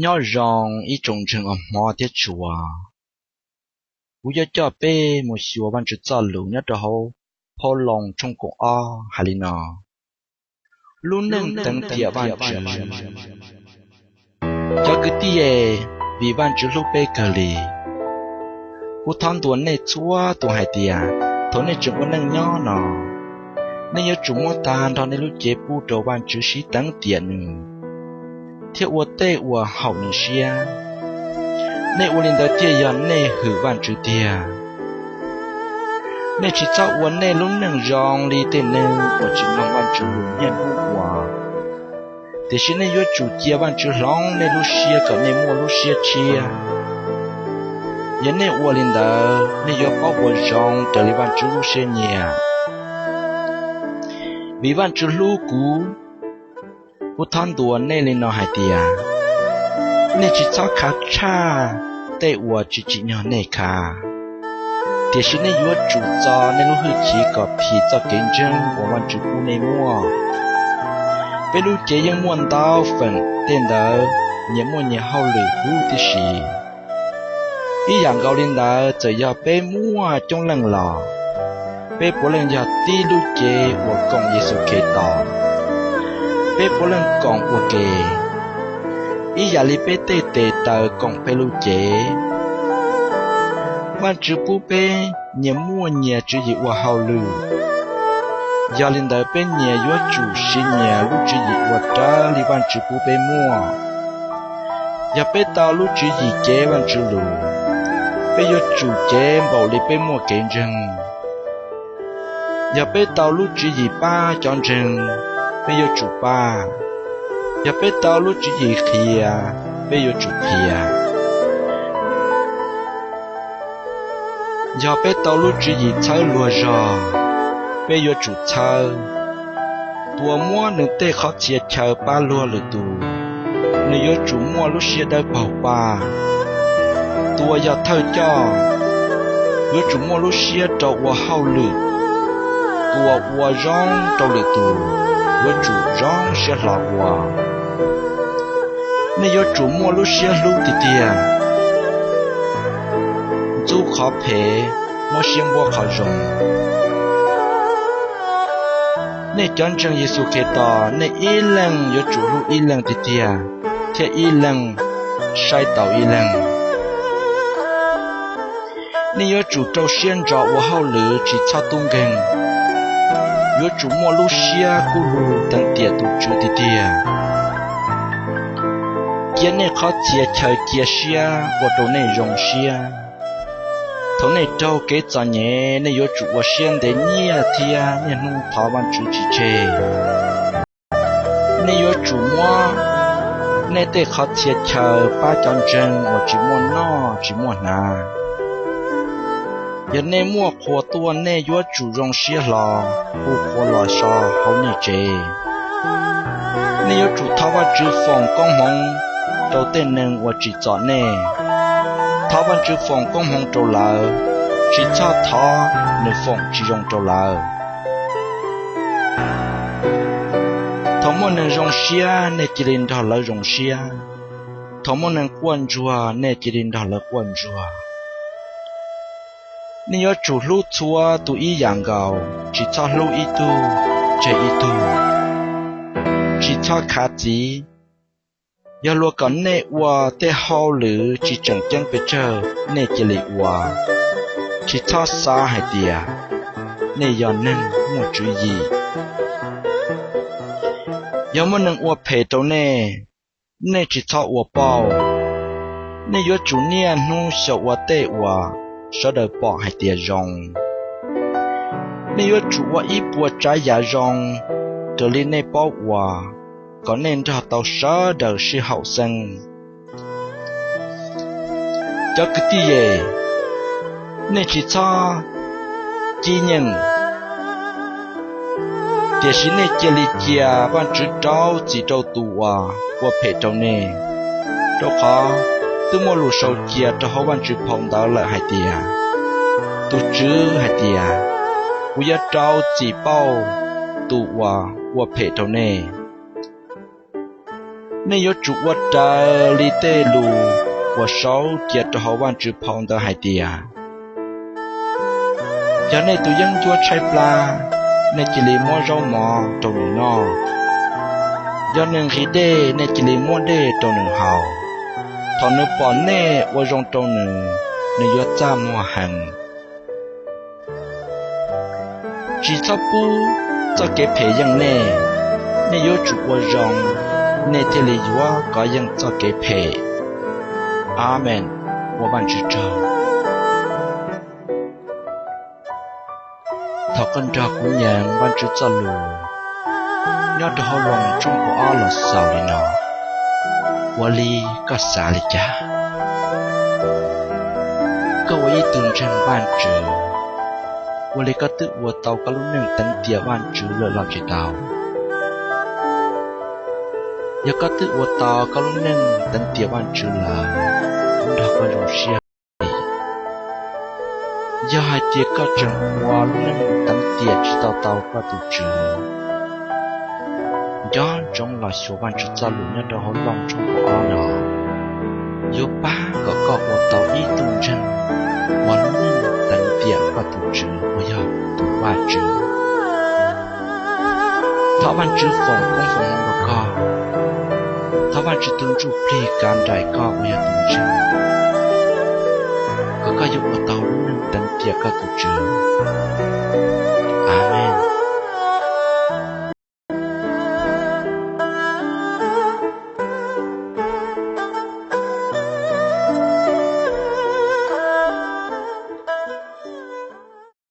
Nyob zoo ib tsoom ntseeg uas hmov thiab tshua, kuv yuav coj peb mus xyuas Vajtswv txoj lus nyob rau hauv phau Loos tshooj kaum ob hais li no: Lub neej teev tiam Vajtswv. Cov kwv tij es, vim Vajtswv hlub peb kawg li, kuv thov ntuas nej txhua tus hais tias thaum nej tseem ua neej nyob no, nej yuav tsum muab tag nrho nej lub cev pub rau Vajtswv sib teev tiam Nws thiab ua tej uas haum Nws siab. Nej ua li ntawd thiaj yog nej hwm Vajtswv tiag. Nej tsis txhob ua nej lub neej zoo li tej neeg uas tsis mloog Vajtswv lus niaj hnub ua, tiam sis nej yuav tsum cia Vajtswv hloov nej lub siab kom nej muaj lub siab tshiab. Yog nej ua li ntawd, nej yuav paub ua zoo raws li Vajtswv lub siab nyiam. Vim Vajtswv hlub kuv, kuv thov ntuas nej li no hais tias, nej tsis txhob khav tshaj tej uas tsis tsim nyog nej khav, tiam sis nej yuav tsum txo nej lub hwj chim kom phim txoj kev ntseeg uas Vajtswv pub nej muaj. Peb lub cev yeej muaj ntau feem, tej ntawd nyias muaj nyias hauj lwm huv tib si. Ib yam nkaus li ntawd, txawm yog peb muaj coob leej los peb puav leej yog tib lub cev uas koom Yexus Khetos. Peb puav leej koom ua ke, ib yam li peb tej tes taw koom peb lub cev. Vajtswv pub peb nyias muaj nyias tswv yim ua hauj lwm, yog li ntawd peb nyias yuav tsum siv nyias lub tswv yim ua raws li Vajtswv pub peb muaj. Yog peb tau lub tswv yim cev Vajtswv lus, peb yuav tsum cev npaum li peb muaj kev ntseeg. Yog peb tau lub tswv yim pab cov ntseeg, peb yuav tsum pab. Yog peb tau lub tswv yim qhia, peb yuav tsum qhia. Yog peb tau lub tswv yim txhawb luag zog, peb yuav tsum txhawb. Tus uas muab nws tej qhov txhia chaw pab luag lwm tus, nws yuav tsum muaj lub siab dawb paug pab. Tus uas yog thawj coj, yuav tsum muaj lub siab rau ua hauj lwm. Tus uas ua zoo rau lwm tus, yuav tsum zoo siab hlo ua. Nej yuav tsum muaj lub siab hlub tiag tiag, ntxub qhov phem, muab siab npuab qhov zoo. Nej cov ntseeg Yexus Khetos, nej ib leeg yuav tsum hlub ib leeg tiag tiag, thiab ib leeg saib taus ib leeg. Nej yuav tsum rau siab ntso ua hauj lwm, tsis txhob tub nkeeg. Yuav tsum muaj lub siab kub lug teev tiam tus Tswv tiag tiag. Cia nej qhov txhia chaw cia siab ua rau nej zoo siab. Thaum nej raug kev txom nyem, nej yuav tsum ua siab ntev nyiaj thiab niaj hnub thov Vajtswv tsis tseg. Nej yuav tsum muab nej tej qhov txhia chaw pab cov ntseeg uas tsis muaj noj tsis muaj hnav. Yog nej muaj qhua tuaj, nej yuav tsum zoo siab hlo hu qhua los so hauv nej tsev. Nej yuav tsum thov Vajtswv foom koob hmoov rau tej neeg uas tsim txom nej. Thov Vajtswv foom koob hmoov rau lawv, tsis txhob thov nws foom tsis zoo rau lawv. Thaum muaj neeg zoo siab, nej cia li nrog lawv zoo siab. Thaum muaj neeg quaj ntsuag, nej cia li nrog lawv quaj ntsuag. Nej yuav tsum hlub txhua tus ib yam nkaus, tsis txhob hlub ib tug tseg ib tug. Tsis txhob khav txiv. Yog luag kom nej ua tej hauj lwm tsis tseem ceeb pes tsawg, nej cia li ua. Tsis txhob xav hais tias nej yog neeg muaj tswv yim. Yog muaj neeg ua phem rau nej, nej tsis txhob ua pauj. Nej yuav tsum niaj hnub xyaum ua tej uas sawv daws pom hais tias zoo. Nej yuav tsum ua ib puas tsav yam zoo raws li nej paub ua, kom nej nrog tau sawv daws sib haum xeeb. Cov kwv tij es, nej tsis txhob cib nyeej, tiam sis nej cia li cia Vajtswv rau txim rau tus uas ua phem rau nej. Rau qhov twb muaj lus sau cia rau hauv Vajtswv phau ntawv lawm hais tias, tus Tswv hais tias, kuv yuav rau txim pauj tus uas ua phem rau nej. Nej yuav tsum ua raws li tej lus uas sau cia rau hauv Vajtswv phau ntawd hais tias: Yog nej tus yeeb ncuab tshaib plab, nej cia li muab zaub mov rau nws noj; yog nws nqhis dej, nej cia li muab dej rau nws haus. Thaum nws pom nej ua zoo rau nws, nws yuav txaj muag heev. Tsis txhob pub txoj kev phem yeej nej; nej yuav tsum ua zoo, nej thiaj li yuav kov yeej txoj kev phem. Amees. Ua Vajtswv tsaug. Thov koj nrog kuv nyeem Vajtswv txoj lus nyob rau hauv Loos tshooj kaum ob los xaus li no: Ua li koj xav li cas? Koj ua ib tug ntseeg Vajtswv, ua li koj twb ua tau koj lub neej teev tiam Vajtswv lawm los tsis tau? Yog koj twb ua tau koj lub neej teev tiam Vajtswv lawm, kuv nrog koj zoo siab li. Yog hais tias koj tseem ua lub neej teev tiam tsis tau tau koj tus Tswv, nco ntsoov los xyuas Vajtswv txoj lus nyob rau hauv Loos tshooj kaum ob no, yuav pab kom koj ua tau ib tug ntseeg ua lub neej teev tiam koj tus Tswv uas yog tus Vajtswv. Thov Vajtswv foom koob foom hmoov rau koj. Thov Vajtswv tus Ntsuj Plig kav nraim koj uas yog tus ntseeg, kom koj yuav ua tau lub neej teev tiam koj tus Tswv. Amees.